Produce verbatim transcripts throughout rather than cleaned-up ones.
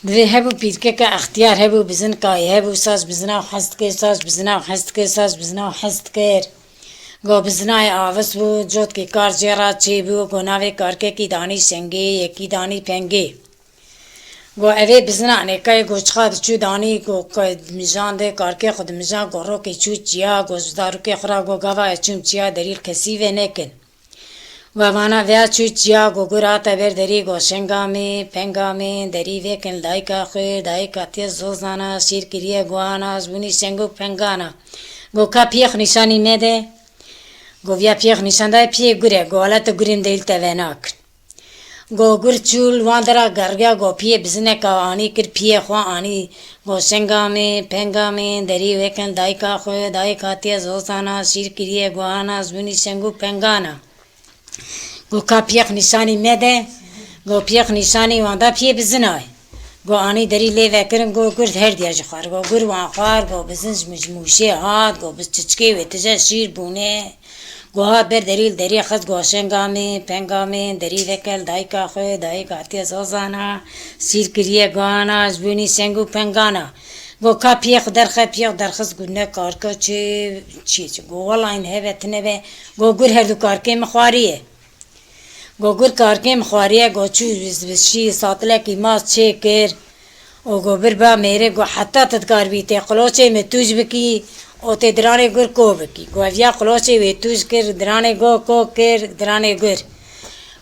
Divê hebû pîrkeke extiyar hebû, bizin kayî hebû, saz bizina hez dikir, saz bizina hez dikir, saz bizina hez dikir. Go bizinayê avis bû, cotkî kar jê re çêbû, go navê karkekî danî şengê, yekî danî pengê. Go evê bizina nêkayê go çiqa diçû danî, go ke-, dimijandê, karkê xwe dimijan, go rokê çû çiya, go ji zarokê xwe re go gava ez çûm çiya derî li kesî vê nekin. Go vana veya çû çiya, go gur hate ber derî, go şenga min, penga min, derî vêkin dayika xwe, dayika tê zozana, şîr kiriye guhana, ji bûnî şeng û pengana. Go ka piyê xwe nîşanî me de. Go viya piyê xwe nîşan daye, piyê gur e, go ala te gurê min derî li te venakin. Go gur çû li wan dera geriya, go piyê bizineka anî kir, piyê xwe anî, go şenga min, penga min, derî wêkin dayika xwe, dayika tê zozana, şîr kiriye guhana, ji bûnî şeng û pengana. Go ka piyê xwe nîşanî me de, go piyê xwe nîşanî wan da, piyê bizina ye. Go anî derî lê vekirin, go gur her diya jî xwar, go gur wan xwar, go bizin ji mij mûşê hat, go bi çiçkê wê tije şîr bûne. Go hat ber derî li derî xist, go şenga min, penga min, derî veke li dayika xwe, dayika tê zozana, şîr kiriye guhana, ji bûnî şeng û pengana. Go ka piyê xwe derxe, piyê xwe derxist, go ne karka çi, çi, çi. Go wela hîn heve tine be, go gur her du karkê min xwariye. Go gur karkê min xwariye, go çû bi şî satilekî mast çêkir. Û go bir ba mêrê, go heta tu dikaribî tê qiloçê min tûj bikî û tê diranê gur ko bikî. Go ev ya qiloçê wê tûj kir, diranê go ko kir, diranê gur.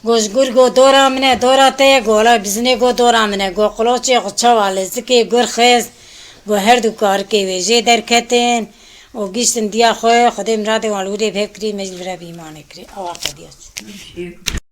Go ji gur go dora min e, dora te ye, go wela bizinê go dora min e. Go qiloçê xwe çawa lezikê gur xist, go her du karikê wê jê derketin û giştin diya xwe, Xwedê miradê wan li wir ê bi hev kirî, me jî li vir e bi îmanê kirî. Awa qediya çû.